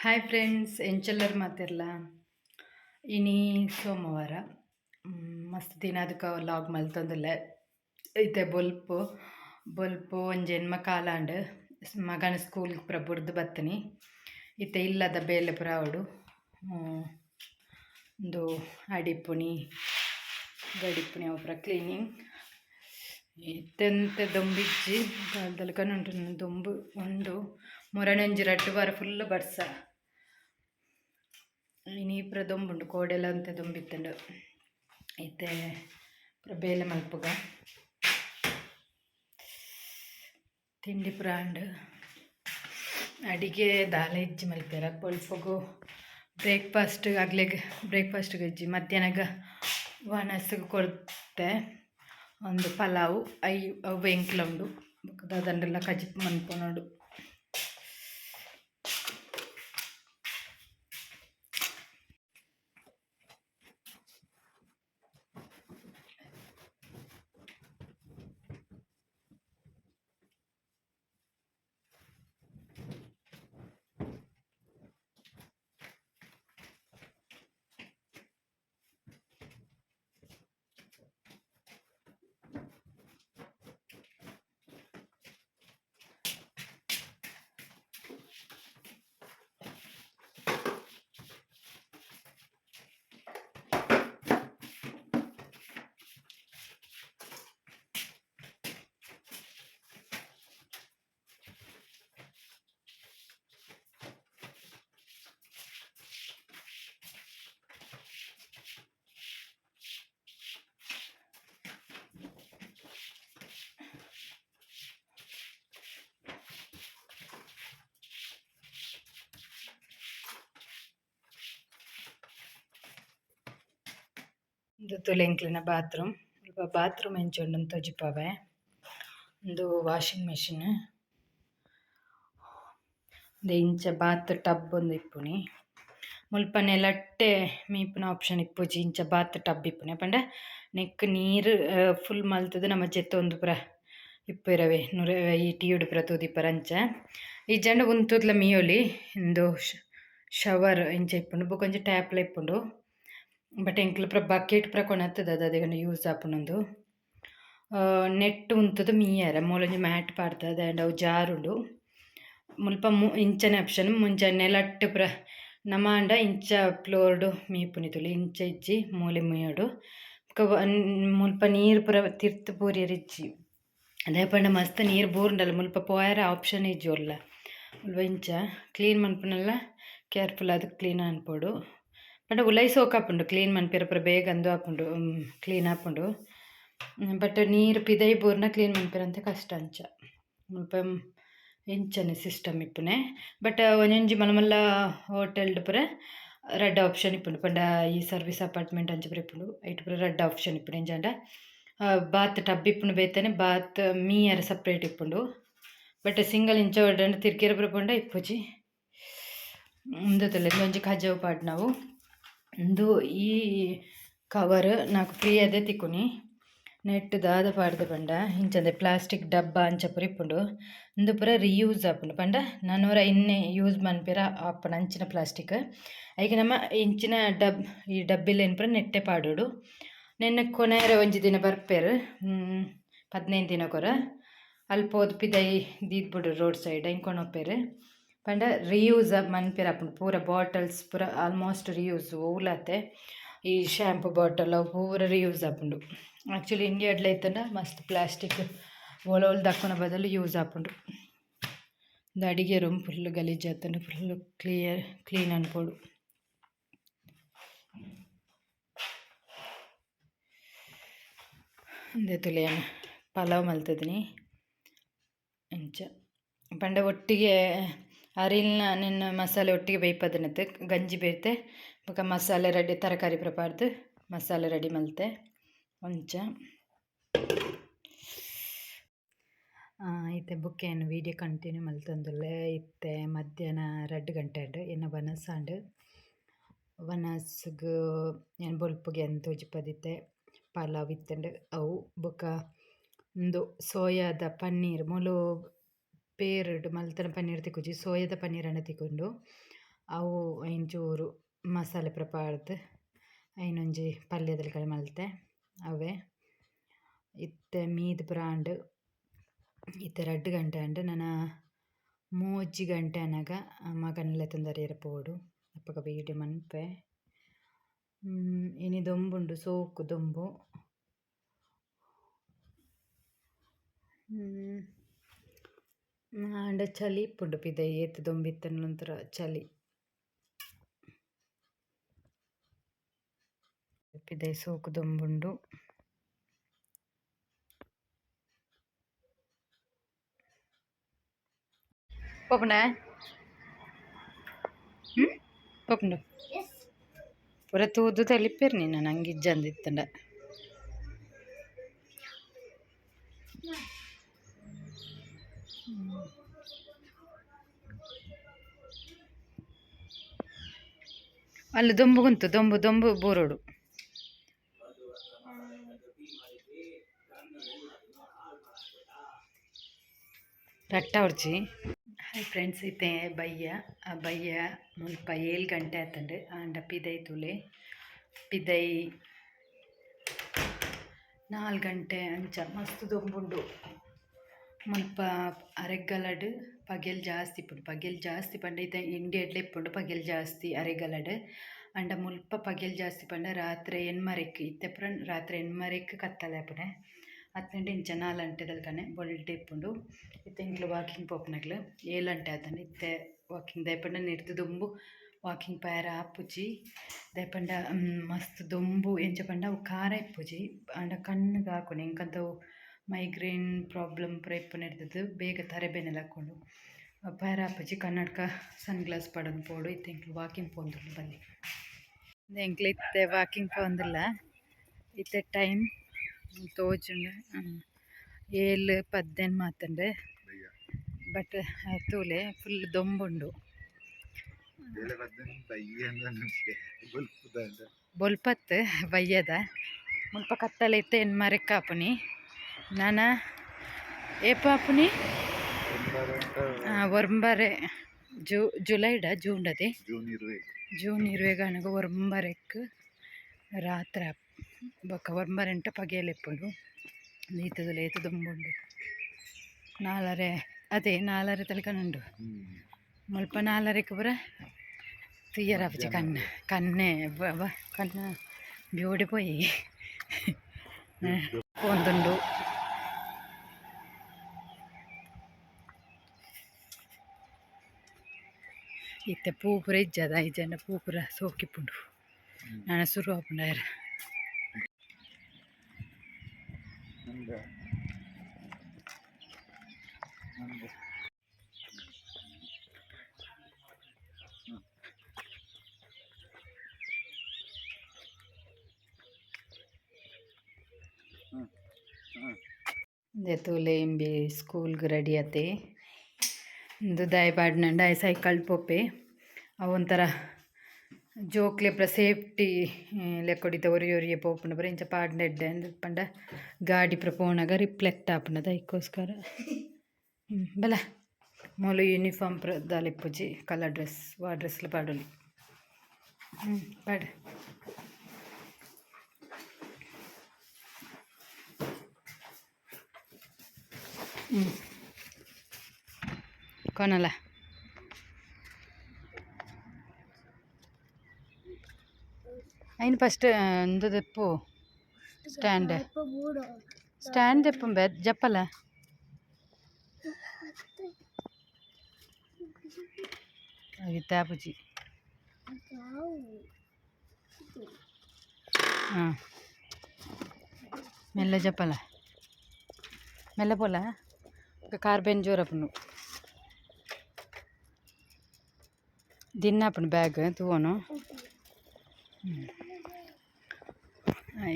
Hi friends, ಎಂಚೆಲ್ಲರ್ ಮಾತೆರ್ಲ. ಇನಿ ಸೋಮವಾರ. ಮಸ್ತ್ ದಿನ ಅದಕ್ಕೆ ಲಾಗ್ ಮಲ್ತೊಂದುಲ್ಲೆ. ಇತ್ತೆ ಬೊಲ್ಪು ಬೊಲ್ಪು ಒಂಜಿ ಎಣ್ಮ ಕಾಲಾಂಡ್. ಮಗನ ಸ್ಕೂಲ್ಗ್ ಪೂರ ಬುಡ್ದು ಬತ್ತಿನಿ. ಇತ್ತೆ ಇಲ್ಲದ ಬೇಲೆ ಪೂರ ಆವೊಡು. ಉಂದು ಅಡಿಪುನಿ ಗಡಿಪುನಿ ಅವು ಪೂರ ಕ್ಲೀನಿಂಗ್. ಇತ್ತೆ ಒಂತೆ ದೊಂಬಿಜ್ಜಿ ದಾಲ್ದಲ್ಕನೆ ಉಂಟು. ದೊಂಬು ಉಂಡು. ಮೊರನೆ ಒಂಜಿ ರಡ್ಡ್ ವಾರ ಫುಲ್ ಬರ್ಸ. ಇನಿ ಪೂರ ದೊಂಬುಂಡು. ಕೋಡೆಲ ಒಂತೆ ದೊಂಬಿತ್ತುಂಡು. ಇತ್ತೆ ಪೂರ ಬೇಲೆ ಮಲ್ಪುಗ. ತಿಂಡಿ ಪೂರ ಆಂಡ್. ಅಡಿಗೆ ದಾಲ ಇಜ್ಜಿ ಮಲ್ಪೆರ. ಬೊಲ್ಪುಗು ಬ್ರೇಕ್ಫಾಸ್ಟ್ ಅಗ್ಲೆಗ್ ಬ್ರೇಕ್ಫಾಸ್ಟ್ ಇಜ್ಜಿ, ಮಧ್ಯಾಹ್ನಗ ವನಸ್ಗ್ ಕೊರ್ತೆ ಒಂದು ಪಲಾವು. I ಅವು ಎಂಕ್ಲ ಉಂಡು. ಬೊಕ ದಾದಂಡಲ ಕಜಿಪು ಮನ್ಪೊನೊಡು. ಉಂದು ತೂಲೆ ಎಂಕ್ಲೆನ ಬಾತ್ರೂಮ್. ಮುಲ್ಪ ಬಾತ್ರೂಮ್ ಎಂಚ ಉಂಡು ತೋಜಿಪಾವೆ. ಉಂದು ವಾಷಿಂಗ್ ಮೆಷಿನ್. ಉಂದು ಇಂಚ ಬಾತ್ ಟಬ್ ಒಂದು ಇಪ್ಪುನಿ. ಮುಲ್ಪ ನೆಲಟ್ಟೆ ಮೀಪುನ ಆಪ್ಷನ್ ಇಪ್ಪುಜಿ. ಇಂಚ ಬಾತ್ ಟಬ್ ಇಪ್ಪುನಿ. ಪಂಡ ನೆಕ್ಕ್ ನೀರ್ ಫುಲ್ ಮಲ್ತುದು ನಮ ಜೆತ್ತೊಂದು ಪೂರ ಇಪ್ಪುರವೆ ನುರೆ ಈ ಟಿವಿಡ್ ಪೂರ ತೂದಿಪ್ಪರ ಅಂಚ. ಇಜ್ಜಂಡ ಉಂತುದ್ಲ ಮೀಯೊಲಿ. ಉಂದು ಶವರ್ ಇಂಚ ಇಪ್ಪುಂಡು. ಬೊಕ ಒಂಜಿ ಟ್ಯಾಪ್ ಲ ಇಪ್ಪುಂಡು. ಬಟ್ ಎಂಕ್ಲ ಪೂರ ಬಕೆಟ್ ಪೂರ ಕೊನತ್ತುದು ದಾದಾಗಂಡ ಯೂಸ್ ಆಪುಂಡು. ನೆಟ್ಟ್ ಉಂತುದು ಮೀಯರೆ ಮೂಲೊಂಜಿ ಮ್ಯಾಟ್ ಪಾಡ್ದೆರ್ ದಾಯೆಂಡ ಅವು ಜಾರುಂಡು. ಮುಲ್ಪ ಇಂಚನೆ ಆಪ್ಷನ್ ಮುಂಚ ನೆಲಟ್ಟ್ ಪೂರ ನಮಾಂಡ ಇಂಚ ಫ್ಲೋರ್ ಡು ಮೀಪುನಿ ತೂಲೆ ಇಂಚ ಇಜ್ಜಿ ಮೂಲೆ ಮೀಯೊಡು. ಬೊಕ ಮುಲ್ಪ ನೀರ್ ಪೂರ ತಿರ್ತ್ ಬೂರಿಯೆರೆ ಇಜ್ಜಿ. ದಾಯೆ ಪಂಡ ಮಸ್ತ್ ನೀರ್ ಬೂರ್ಂಡಲ ಮುಲ್ಪ ಪೋಯೆರೆ ಆಪ್ಷನ್ ಇಜ್ಜಿ ಒಲ್ಲ. ಮುಲ್ಪ ಇಂಚ ಕ್ಲೀನ್ ಮನ್ಪುನಲ ಕೇರ್ಫುಲ್ ಆದ್ ಕ್ಲೀನ್ ಮನ್ಪೊಡು. ಪಂಡ ಉಲಾಯಿ ಸೋಕು ಆಪುಂಡು ಕ್ಲೀನ್ ಮನ್ಪೆರೆ ಪೂರ ಬೇಗ ಉಂದು ಆಪುಂಡು ಕ್ಲೀನ್ ಆಪುಂಡು. ಬಟ್ ನೀರ್ ಪಿದಯಿ ಬೂರ್ಂಡ ಕ್ಲೀನ್ ಮನ್ಪೆರೆ ಒಂತೆ ಕಷ್ಟ ಅಂಚ. ಮುಲ್ಪ ಇಂಚನೆ ಸಿಸ್ಟಮ್ ಇಪ್ಪುನೆ. ಬಟ್ ಒಂಜೊಂಜಿ ಮಲ್ಲ ಮಲ್ಲ ಹೋಟೆಲ್ ಡ್ ಪೂರ ರಡ್ಡ್ ಆಪ್ಷನ್ ಇಪ್ಪುಂಡು. ಪಂಡ ಈ ಸರ್ವಿಸ್ ಅಪಾರ್ಟ್ಮೆಂಟ್ ಅಂಚ ಪೂರ ಇಪ್ಪುಂಡು. ಐಟ್ ಪೂರ ರಡ್ಡ್ ಆಪ್ಷನ್ ಇಪ್ಪುಂಡು. ಎಂಚಾಂಡ ಬಾತ್ ಟಬ್ ಇಪ್ಪುಂಡು ಬೇತೆನೆ ಬಾತ್ ಮೀಯರೆ ಸಪ್ರೇಟ್ ಇಪ್ಪುಂಡು. ಬಟ್ ಸಿಂಗಲ್ ಇಂಚ ವಡ್ಂಡ ತಿರ್ಗೆರೆ ಪೂರ ಪೋಂಡ ಇಪ್ಪುಜಿ. ಉಂದು ತೂಲೆ ಉಂದೊಂಜಿ ಕಜವು ಪಾಡ್ನವು. ಉಂದು ಈ ಕವರ್ ನಕ್ ಫ್ರೀ ಆದೆ ತಿಕ್ಕುನಿ. ನೆಟ್ಟ್ ದಾದ ಪಾಡ್ದ್ ಪಂಡ ಇಂಚನೆ ಪ್ಲಾಸ್ಟಿಕ್ ಡಬ್ಬ ಅಂಚ ಪೂರ ಇಪ್ಪುಂಡು. ಉಂದು ಪೂರ ರೀಯೂಸ್ ಆಪುಂಡು. ಪಂಡ ನನೊರ ಐನೆ ಯೂಸ್ ಮನ್ಪೆರೆ ಆಪುಂಡು ಅಂಚಿನ ಪ್ಲಾಸ್ಟಿಕ್. ಐಕ್ ನಮ ಇಂಚಿನ ಡಬ್ ಈ ಡಬ್ಬಿಲೆನ್ ಪೂರ ನೆಟ್ಟೆ ಪಾಡೊಡು. ನೆನ್ನ್ ಕೊನೊಯೆರೆ ಒಂಜಿ ದಿನ ಬರ್ಪೆರ್ 15 ದಿನಕೊರ. ಅಲ್ಪ ಪೋದು ಪಿದಯಿ ದೀದ್ ಬುಡೊಡು ರೋಡ್ ಸೈಡ್ ಐನ್ ಕೊನೊಪೆರ್. ಪಂಡ ರೀಯೂಸ್ ಮನ್ಪೆರೆ ಆಪುಂಡು. ಪೂರ ಬಾಟಲ್ಸ್ ಪೂರ ಆಲ್ಮೋಸ್ಟ್ ರೀಯೂಸ್ ಓಲಾತೆ. ಈ ಶಾಂಪೂ ಬಾಟಲ್ ಅವು ಪೂರ ರೀಯೂಸ್ ಆಪುಂಡು. ಆಕ್ಚುಲಿ ಇಂಡಿಯಾಡ್ಲ ಇತ್ತ್ಂಡ ಮಸ್ತ್ ಪ್ಲಾಸ್ಟಿಕ್ ಓಲೋಲು ದಕ್ಕುನ ಬದಲು ಯೂಸ್ ಆಪುಂಡು. ಉಂದು ಅಡಿಗೆ ರೂಮ್ ಫುಲ್ಲ್ ಗಲೀಜ್ ಆತುಂಡು ಫುಲ್ಲ್ ಕ್ಲಿಯರ್ ಕ್ಲೀನ್ ಮನ್ಪೊಡು. ಉಂದೆ ತೂಲೆ ಯಾನ್ ಪಲಾವ್ ಮಲ್ತುದಿನಿ ಇಂಚ. ಪಂಡ ಒಟ್ಟಿಗೆ ಅರಿಲ್ನ ನೆನ್ನ ಮಸಾಲೆ ಒಟ್ಟಿಗೆ ಬೇಯ್ಪದಿನತೆ ಗಂಜಿ ಬೇತೆ ಬೊಕ ಮಸಾಲೆ ರೆಡಿ ತರಕಾರಿ ಪೂರ ಪಾಡ್ದ್ ಮಸಾಲೆ ರೆಡಿ ಮಲ್ತೆ ಅಂಚ. ಇತ್ತೆ ಬೊಕ ಯಾನ್ ವೀಡಿಯೋ ಕಂಟಿನ್ಯೂ ಮಲ್ತೊಂದುಲ್ಲೆ. ಇತ್ತೆ ಮಧ್ಯಾಹ್ನ ರಡ್ಡ್ ಗಂಟೆ ಆಂಡ್ ಎನ್ನ ವನಸ್ ಆಂಡ್. ವನಸ್ಗ್ ಯಾನ್ ಬೊಲ್ಪುಗೆ ಯಾನ್ ತೋಜಿಪಾದಿತ್ತೆ ಪಲಾವ್ ಇತ್ತ್ಂಡ್ ಅವು ಬೊಕ ಉಂದು ಸೋಯಾದ ಪನ್ನೀರ್ ಮೂಲು ಪೇರ್ಡ್ ಮಲ್ತಿನ ಪನ್ನೀರ್ ತಿಕ್ಕುಜಿ ಸೋಯಾದ ಪನ್ನೀರ್ ಆಂಡ ತಿಕ್ಕುಂಡು. ಅವು ಐನ್ ಚೂರು ಮಸಾಲೆ ಪೂರ ಪಾಡ್ದ್ ಐನೊಂಜಿ ಪಲ್ಯದ ಲೆಕ್ಕ ಮಲ್ತೆ ಅವೇ ಇತ್ತೆ ಮೀದ್ ಪೂರ ಆಂಡ್ ಇತ್ತೆ 2 ಗಂಟೆ ಆಂಡ್ ನನ 3 ಗಂಟೆ ಆನಗ ಮಗನ್ ಲೆತೊಂದು ಬರಿಯೆರೆ ಪೋವೊಡು ಅಪಗ ವೀಡಿಯೋ ಮನ್ಪೆ. ಇನಿ ದೊಂಬುಂಡು ಸೋಕು ದೊಂಬು. ಆಂಡ ಚಳಿ ಇಪ್ಪುಂಡು ಪಿದಯಿ ಏತ್ ದೊಂಬು ಇತ್ತ್ಂಡಲ ಒಂಥರ ಚಳಿ. ಪಿದಯಿ ಸೋಕು ದೊಂಬುಂಡು. ಪೋಪುಂಡ ಪೋಪುಂಡು ಪೂರ ತೂದು ತೆಲಿಪೆರ್ ನಿನ್ನ ನಂಗೆ ಇಜ್ಜಂದ್ ಇತ್ತುಂಡ. ಅಲ್ಲಿ ದೊಂಬುಗುಂತು ದೊಂಬು ದೊಂಬು ಬೂರೊಡು. ರಟ್ಟ ಒರ್ಚಿ. ಹಾಯ್ ಫ್ರೆಂಡ್ಸ್, ಇತ್ತೆ ಬಯ್ಯ ಬಯ್ಯ ಮುಲ್ಪ 7 ಗಂಟೆ ಆತುಂಡು. ಆಂಡ ಪಿದೈ ತೂಲೆ ಪಿದೈ 4 ಗಂಟೆ ಅಂಚ ಮಸ್ತ್ ದೊಂಬುಂಡು. ಮುಲ್ಪ ಅರೆಗಲಡ್ ಪಗೆಲ್ ಜಾಸ್ತಿ ಇಪ್ಪುಂಡು. ಪಗೆಲ್ ಜಾಸ್ತಿ ಪಂಡ ಇತ್ತೆ ಇಂಡಿಯಾಡ್ಲ ಇಪ್ಪುಂಡು ಪಗೆಲ್ ಜಾಸ್ತಿ ಅರೆಗಲಡ್. ಆಂಡ ಮುಲ್ಪ ಪಗೆಲ್ ಜಾಸ್ತಿ ಪಂಡ ರಾತ್ರೆ ಎಣ್ಮರೆಕ್ ಇತ್ತೆ ಪೂರ ರಾತ್ರೆ ಎಣ್ಮರೆಕ್ ಕತ್ತಲೆ ಆಪುನೆ. ಅತ್ತಂಡ ಇಂಚ 4 ಗಂಟೆದಲ್ಕನೆ ಬೊಲ್ಡೆ ಇಪ್ಪುಂಡು. ಇತ್ತೆ ಎಂಕ್ಲು ವಾಕಿಂಗ್ ಪೋಪುನಕ್ಲು 7 ಗಂಟೆ ಆತುಂಡು. ಇತ್ತೆ ವಾಕಿಂಗ್ ದಾಯೆ ಪಂಡ ನೆರ್ದ್ ದೊಂಬು ವಾಕಿಂಗ್ ಪೋಯೆರೆ ಆಪುಜಿ. ದಾಯೆ ಪಂಡ ಮಸ್ತ್ ದೊಂಬು ಎಂಚ ಪಂಡ ಅವು ಖಾರ ಇಪ್ಪುಜಿ ಆಂಡ ಕಣ್ಣುಗ್ ಆಕುಂಡು. ಎಂಕಂತ ಅವು ಮೈಗ್ರೇನ್ ಪ್ರಾಬ್ಲಮ್ ಪೂರ ಇಪ್ಪುನೆರ್ದ್ ಬೇಗ ತರೆ ಬೇನೆಲ ಆಕುಂಡು. ಪೋಯೆರೆ ಆಪುಜಿ. ಕನ್ನಡಕ ಸನ್ ಗ್ಲಾಸ್ ಪಾಡೊಂದು ಪೋವೊಡು. ಇತ್ತೆ ಎಂಕ್ಲು ವಾಕಿಂಗ್ ಪೋವೊಂದುಲ್ಲ ಬನ್ನಿ. ಎಂಕ್ಲು ಇತ್ತೆ ವಾಕಿಂಗ್ ಪೋವೊಂದುಲ್ಲ. ಇತ್ತೆ ಟೈಮ್ ತೋಜುಂಡು 7:15 ಆತುಂಡು. ಬಟ್ ತೂಲೆ ಫುಲ್ ದೊಂಬುಂಡು. ಬೊಲ್ಪತ್ತು ಬಯ್ಯದ ಮುಲ್ಪ ಕತ್ತಲೆ ಇತ್ತೆ ಎಣ್ಮರೆಕ್ ಆಪುನಿ. ನನ ಏಪ ಆಪುನಿ ಒರ್ಂಬರೆ ಜುಲೈಡ ಜೂನ್ ಅದೇ ಜೂನ್ 20 ಆನಗ ಒರ್ಂಬರೆಕ್ ರಾತ್ರೆ ಬೊಕ್ಕ ಒರ್ಂಬರೆಂಟ ಪಗೆಲ್ ಇಪ್ಪುಂಡು. ಈತದ ಏತ್ ದೊಂಬುಂಡು. 4:30 ಅದೇ 4:30 ತನಕ ಉಂಡು. ಮುಲ್ಪ 4:30 ಪೂರ ತೂಯೆರೆ ಆಪುಜಿ. ಕಣ್ಣು ಕಣ್ಣೆ ಕಣ್ಣು ಬ್ಯೂಡಿ ಪೋಯಿ ಪೋಂದುಂಡು. ಇತ್ತೆ ಪೂ ಪೂರ ಇಜ್ಜದ ಇಜ್ಜಂಡ ಪೂ ಪೂರ ಸೋಕಿಪ್ಪುಂಡು. ನನ ಸುರು ಆಪುಂಡು ಆಯೆರೆ. ಇಂದೆ ತೂಲೆ ಇಂಬಿ ಸ್ಕೂಲ್ಗ್ ರೆಡಿ ಆತೆ. ಇಂದು ದಾಯೆ ಪಾಡ್ನಂಡ ಆಯೆ ಸೈಕಲ್ ಪೋಪೆ. ಅವು ಒಂಥರ ಜೋಕ್ಲೆ ಪೂರ ಸೇಫ್ಟಿ ಲೆಕ್ಕೊಡಿತ ಒರಿ ಒರಿಯೆ ಪೋಪುಂಡು ಪೂರ ಇಂಚ ಪಾಡ್ಂಡ ಎಡ್ಡೆ ಅಂದ್ ಪಂಡ ಗಾಡಿ ಪೂರ ಪೋನಗ ರಿಫ್ಲೆಕ್ಟ್ ಆಪುಂಡು ಐಕೋಸ್ಕರ. ಬಲ ಮೂಲು ಯೂನಿಫಾರ್ಮ್ ಪೂರ ದಾಲ ಇಪ್ಪುಜಿ ಕಲರ್ ಡ್ರೆಸ್ ವಾ ಡ್ರೆಸ್ಲ ಪಾಡೊಲಿ. ಪಾಡ್. ಕೊನಲ ಐನ್ ಫಸ್ಟ್ ಉಂದು ದೆಪ್ಪು ಸ್ಟ್ಯಾಂಡ್ ಸ್ಟ್ಯಾಂಡ್ ದೆಪ್ಪುಂಬೆ ಜಪ್ಪಲ. ಇತ್ತೆ ಆಪುಜಿ. ಹಾಂ ಮೆಲ್ಲ ಜಪ್ಪಲ ಮೆಲ್ಲ ಪೋಲ ಕಾರ್ ಬೆನ್ ಜೋರಾಪುಂಡು. ದಿನ್ನ ಆಪುಂಡು ಬ್ಯಾಗ್ ತೂವೊನು.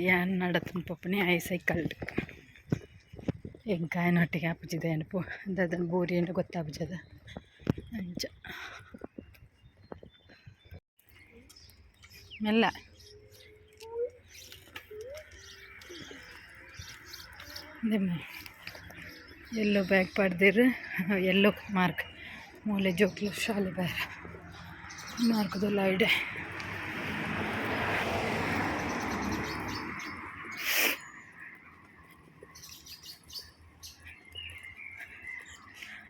ಯಾನ್ ನಡತೊಂದು ಪೋಪುನಿ ಆಯೆ ಸೈಕಲ್ಡ್. ಎಂಕ್ ಆಯನೊಟ್ಟಿಗೆ ಆಪುಜಿ ದಾಯೆ ಪೋ ದಾದನ ಬೋರಿಯಂಡ ಗೊತ್ತಾಪುಜದ ಅಂಚ. ಮೆಲ್ಲ ಎಲ್ಲೋ ಬ್ಯಾಗ್ ಪಾಡ್ದೆರ್ ಎಲ್ಲೋ ಮಾರ್ಕ್ ಮೂಲೆ ಜೋಕ್ಲು ಶಾಲೆ ಬೇರೆ. ಮಾರ್ಗದ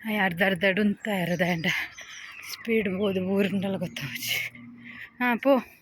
ಆಯೆ ಅರ್ಧ ಅರ್ಧ ಉಂತಾಯೆರ್ ದಾಯೆಂಡ ಸ್ಪೀಡ್ ಪೋದು ಬೂರ್ಂಡಲ ಗೊತ್ತಾಪುಜಿ. ಹಾಂ ಪೋ.